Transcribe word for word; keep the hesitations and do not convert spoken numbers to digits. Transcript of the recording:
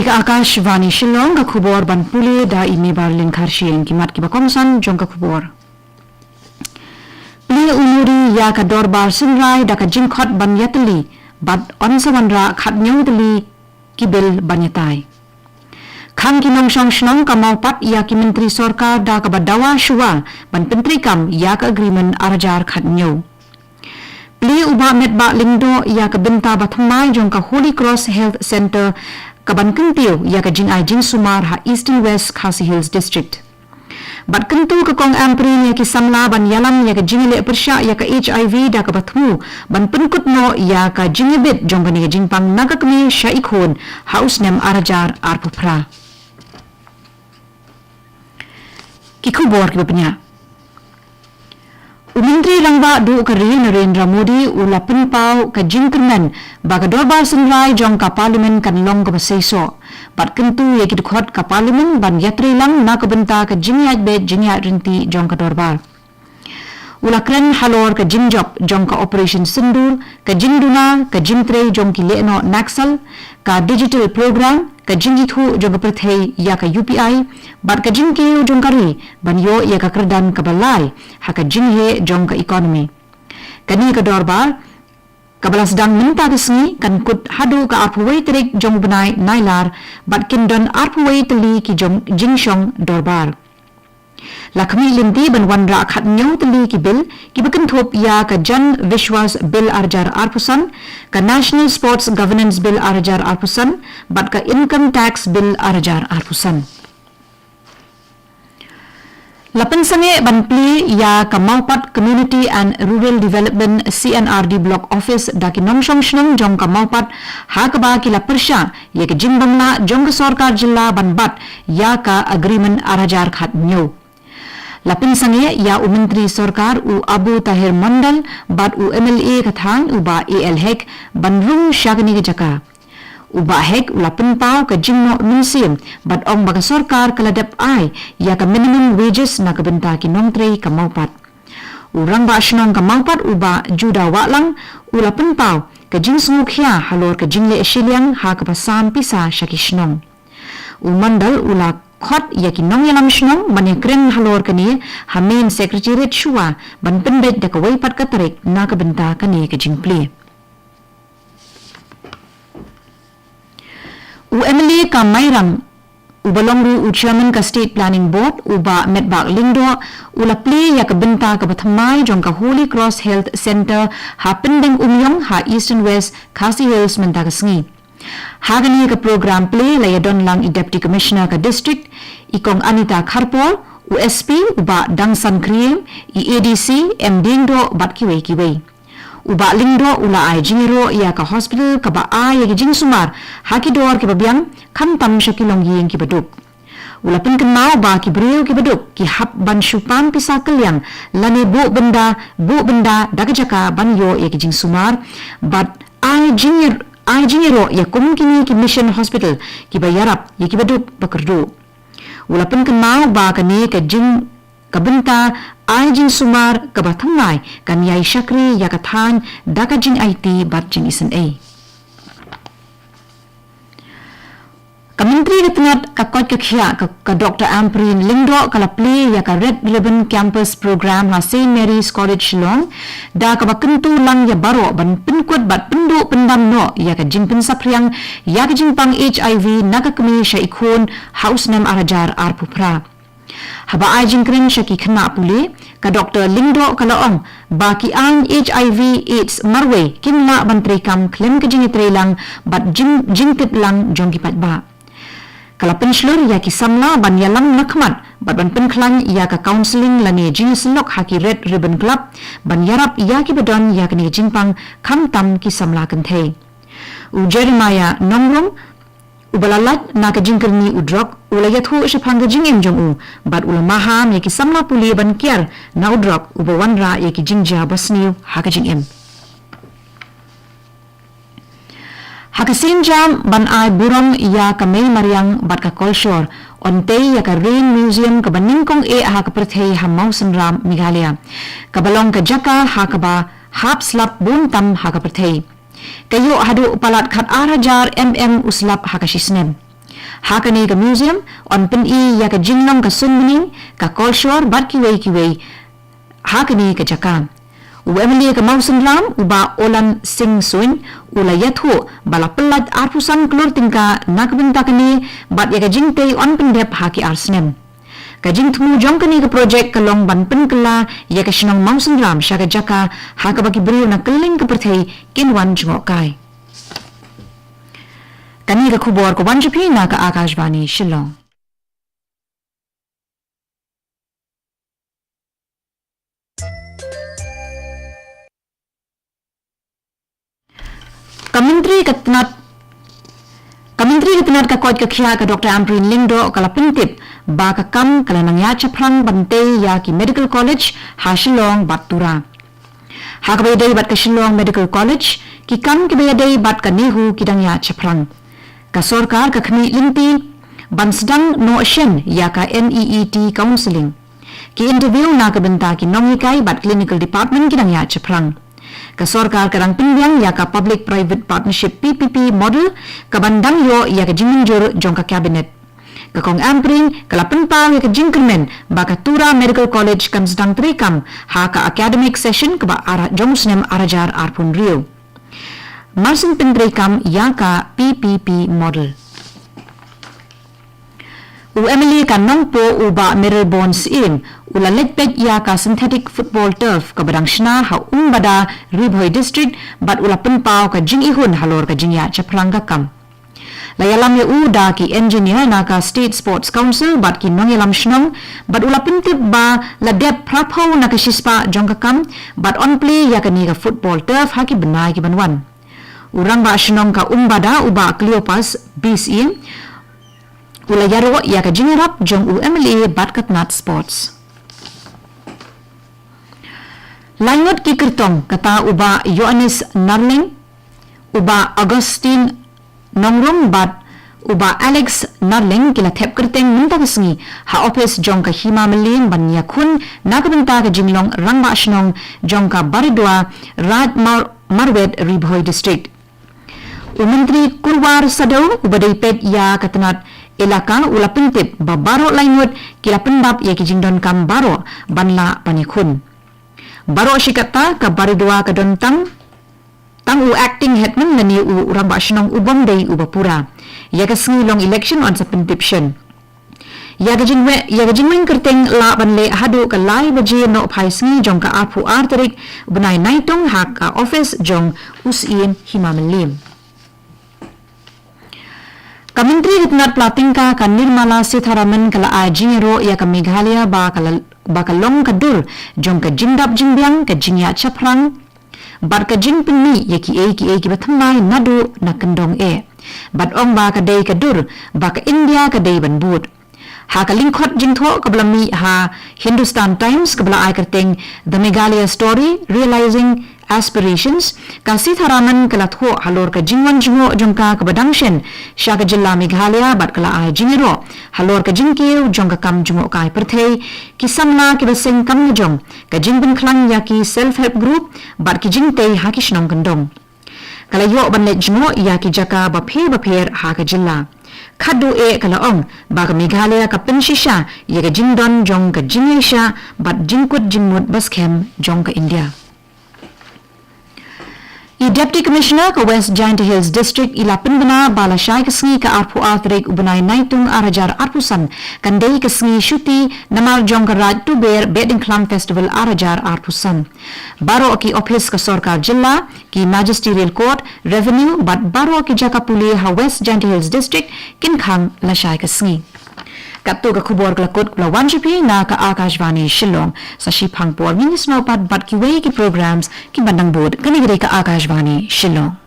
Ka Akashvani Shillong, ka khubor ban pule da i Mebar Lyngkharshiing. Ki mat kiba kongsan jong ka khubor. Plie u Modi ïa ka dorbar synrai da ka jingkhot ban ïatylli bad yn sa wanrah khathynñiew tylli ki bill ban ïatai. Khang ki nongshong shnong ka Mawpat ïa ki myntri sorkar da kaba dawa shuwa ban pyntreikam ïa ka agreement ar hajar khathynñiew. Plie u Bah Metbah Lyngdoh ïa ka bynta ba thymmai jong ka Holy Cross Health Centre kaban kyntiew ïa ka jingai jingsumar ha Eastern West Khasi Hills District. Bad kyntu ka Kong Ampareen ïa ki samla ban ïalam ïa ka jingïaleh pyrshah ïa ka H I V da kaba thmu ban pynkut noh ïa ka jingïabit jong kane ka jingpang na ka kmie sha i khun ha u snem ar hajar arphew phra. Ki khubor kiba bniah. U Myntri Rangbah Duh ka ri Narendra Modi u la pynpaw ka jingkyrmen ba ka dorbar synrai jong ka Parliament kan long kaba seisoh. Bad kyntu ïa ki dkhot ka Parliament ban ïatreilang na ka bynta ka jingïaid beit jingïaid ryntih jong ka dorbar. U la kren halor ka jingjop jong ka Operation Sindoor, ka jingduna, ka jingtrei jong ki lehnoh Naxal, ka digital program, ka jingithuh jong ka pyrthei ïa ka U P I, bad ka jingkiew jong ka ri ban ïoh ïa ka kyrdan kaba lai ha ka jingheh jong ka economy. Kane ka dorbar kaba la sdang mynta ka sngi kan kut haduh ka arphew wei tarik jong u bnai Nailar bad kin don arphew wei tylli ki jong jingshong dorbar. La khmih lynti ban wanrah khathynñiew tylli ki bill kiba kynthup ïa ka Jan Vishwas Bill ar hajar arphew san, ka National Sports Governance Bill ar hajar arphew san, bad ka Income Tax Bill ar hajar arphew san. La pynsangeh ban plie ïa ka Mawpat Community and Rural Development C and R D Block Office da ki nongshong shnong jong ka Mawpat ha kaba ki la pyrshah ïa ka jingbymlah jong ka sorkar jylla ban bat ïa ka agreement ar hajar khathynñiew. La pynsangeh ïa u Myntri Sorkar u Abu Taher Mondal bad u M L A ka thaiñ u Bah A L Hek ban rung sha kane ka jaka. U Bah Hek u la pynpaw ka jingnoh mynsiem bad ong ba ka sorkar ka la dep ai ïa ka minimum wages na ka bynta ki nongtrei ka Mawpat. U Rangbah Shnong ka Mawpat u Bah Juda Wahlang u la pynpaw ka jingsngewkhia halor ka jingleh shiliang ha kaba sam pisa sha ki shnong. U Mondal u la khot ïa ki nongïalam shnong ban ïakren halor kane ha Main Secretariat shuwa ban pynbeit da kawei pat ka tarik na ka bynta kane ka jingplie. U M L A ka Mairang, uba long ruh u Chairman ka State Planning Board, u Bah Metbah Lyngdoh, u la plie ïa ka bynta kaba thymmai jong ka Holy Cross Health Centre ha Pyndengumiong ha Eastern West Khasi Hills mynta ka sngi. Ha kane ka program plie la ïadon lang i Deputy Commissioner ka District, i Kong Anita Kharpor, u S P, u Bah Dangsan Krieng, i A D C, M Diengdoh bad kiwei kiwei. U Bah Lyngdoh u la ai jingïaroh ïa ka hospital kaba ai ïa ki jingsumar ha ki dor kiba biang, khamtam sha ki longïing kiba duk. U la pynkynmaw ba ki briew kiba duk ki hap ban shu pan pisa kylliang lane buh bynda, buh bynda da ka jaka ban ïoh ïa ki jingsumar, bad ai jingïar-, ai jingïaroh ïa kum kine ki mission hospital kiba ïarap ïa kiba duk ba kyrduh. U la pynkynmaw ba kane ka jing ka bynta ai jingsumar kaba thymmai kan ïai shakri ïa ka thaiñ da ka jingaiti bad jingisynei. Ka Myntri ka tnat ka koit ka khiah ka, ka Doctor Ampareen Lyngdoh ka la plie ïa ka Red Ribbon Campus Program ha Saint Mary's College Shillong, da kaba kyntu lang ïa baroh ban pynkut bad pynduh pyndam noh ïa ka jingpynsaphriang ïa ka jingpang H I V na ka kmie sha i khun ha u snem ar hajar arphew phra. Haba ai jingkren sha ki khynnah pule, ka Doctor Lyngdoh ka la ong ba ki aiñ H I V AIDS marwei kim lah ban treikam khlem ka jingïatreilang bad jing, jingtip lang jong ki paidbah. Ka la pynshlur ïa ki samla ban ïalam na khmat bad ban pynkhlaiñ ïa ka counselling lane jingïasyllok ha ki Red Ribbon Club ban ïarap ïa kiba don ïa kane ka jingpang, khamtam ki samla kynthei. U Jeremiah Nongrum, uba la lait na ka jingkyrni u drok, u la ïathuh shaphang ka jingim jong u bad u la maham ïa ki samla pule ban kiar na u drok uba wanrah ïa ki jingjia basniew ha ka jingim. Ha ka sienjam ban ai burom ïa ka mei mariang bad ka kolshor, yn tei ïa ka Rain Museum kaba nyngkong eh ha ka pyrthei ha Mawsynram, Meghalaya, kaba long ka jaka ha kaba hap slap bun tam ha ka pyrthei. Ka ïoh haduh palat khat ar hajar mm u slap ha ka shi snem. Ha kane ka museum, yn pyni ïa ka jinglong ka suiñ bneng, ka kolshor bad kiwei kiwei ha kane ka jaka. U M L A ka Mawsynram, u Bah Olan Singh Suin, u la ïathuh ba la pyllait arphew san klur tyngka na ka bynta kane, bad ïa ka jingtei yn pyndep ha ki ar snem. Ka jingthmu jong kane ka projek ka long ban pynkylla ïa ka shnong Mawsynram sha ka jaka ha kaba ki briew na kylleng ka pyrthei kin wan jngohkai. Kane ka khubor ka wan sha phi na ka Akashvani Shillong. Ka Myntri ka tnat ka Myntri ka tnat ka koit ka khiah ka Doctor Ampareen Lyngdoh ka la pyntip ba ka kam ka la nang ïaid shaphrang ban tei ïa ki medical college ha Shillong bad Tura. Ha kaba ïadei bad ka Shillong Medical College, ki kam kiba ïadei bad ka NEHU ki dang ïaid shaphrang. Ka sorkar ka khmih lynti ban sdang noh shen ïa ka NEET counselling. Ki interview na ka bynta ki nonghikai bad clinical department ki dang ïaid shaphrang. Ka sorkar ka dang pynbiang ïa ka public private partnership, P P P model, kaban dang ïoh ïa ka jingmynjur jong ka cabinet. Ka Kong Ampareen ka la pynpaw ïa ka jingkyrmen ba ka Tura Medical College kan sdang treikam ha ka academic session kaba ar jong u snem ar hajar arphew hynriew. Marsien pyntreikam ïa ka P P P model. U M L A ka Nongpoh, u Bah Mayralborn Syiem, u la leit peit ïa ka synthetic football turf kaba dang shna ha Umbada, Ri Bhoi District, bad u la pynpaw ka jingihun halor ka jingïaid shaphrang ka kam. La ïalam ïa u da ki engineer na ka State Sports Council bad ki nongïalam shnong, bad u la pyntip ba la dep phraphew na ka shispah jong ka kam, bad yn plie ïa kane ka football turf ha ki bnai ki ban wan. U Rangbah Shnong ka Umbada, u Bah Cleopas B C, u la ïaroh ïa ka jingïarap jong u M L A bad ka tnat sports. Laingut ki kyrtong, kata u Bah Ïoannis Narleng, u Bah Augustine Nongrum bad u Bah Alex Narleng ki la thep kyrteng mynta ka sngi ha ophis jong ka Hima Mylliem ban ïakhun na ka bynta ka jinglong Rangbah Shnong jong ka Baridua, Raid Mar-, Marwet, Ri Bhoi District. U Myntri Kurwar Saddew, uba dei peit ïa ka tnat elaka, u la pyntip ba baroh laingut ki la pyndap ïa ki jingdonkam baroh ban lah ban ïakhun. Baroh shi katta ka Baridua ka don tang, tang u acting headman lane u rangbah shnong, u bym dei uba pura. Ïa ka sngi long election yn sa pyntip shen. Ïa ka jingweng, ïa ka jingweng kyrteng lah ban leh haduh ka lai baje nohphai sngi jong ka arphew ar tarik bnai Naitung ha ka ophis jong u Syiem Hima Mylliem. Ka Myntri ka tnat pla tyngka ka Nirmala Sitharaman ka la ai jingïaroh ïa ka Meghalaya ba ka la, ba ka long ka dur jong ka jingdap jingbiang, ka jingïaid shaphrang bad ka jingpynmih ïa kiei kiei kiba thymmai naduh na kyndong eh. Bad ong ba ka dei ka dur ba ka India ka dei ban bud. Ha ka lyngkhot jingthoh kaba la mih ha Hindustan Times kaba la ai kyrteng The Meghalaya Story, Realising Aspirations, ka Sitharaman ka la thoh halor ka jingwan jngoh jong ka kaba dang shen sha ka jylla Meghalaya bad ka la ai jingïaroh halor ka jingkiew jong ka kam jngohkai pyrthei, ki samla kiba seng kam lajong, ka jingpynkhlan ïa ki self help group bad ki jingtei ha ki shnong kyndong. Ka la ïoh ban leit jngoh ïa ki jaka bapher bapher ha ka jylla. Khadduh eh ka la ong ba ka Meghalaya ka pynshisha ïa ka jingdon jong ka jingïaishah bad jingkut jingmut baskhem jong ka India. I Deputy Commissioner ka West Jaintia Hills District i la pynbna ba lashai ka sngi ka arphew ar tarik u bnai Naitung ar hajar arphew san kan dei ka sngi shuti namar jong ka Raid Tuber Behdeiñkhlam Festival ar hajar arphew san. Baroh ki ophis ka sorkar jylla, ki Magisterial Court, Revenue bad baroh ki jaka pule ha West Jaintia Hills District kin khang lashai ka sngi. Katto ka khubor ka la kut, ka la wan sha phi na ka Akashvani Shillong. Sa shiphang por ngin ïasnoh pat bad kiwei ki programs kiban dang bud. Kane ka dei ka Akashvani Shillong.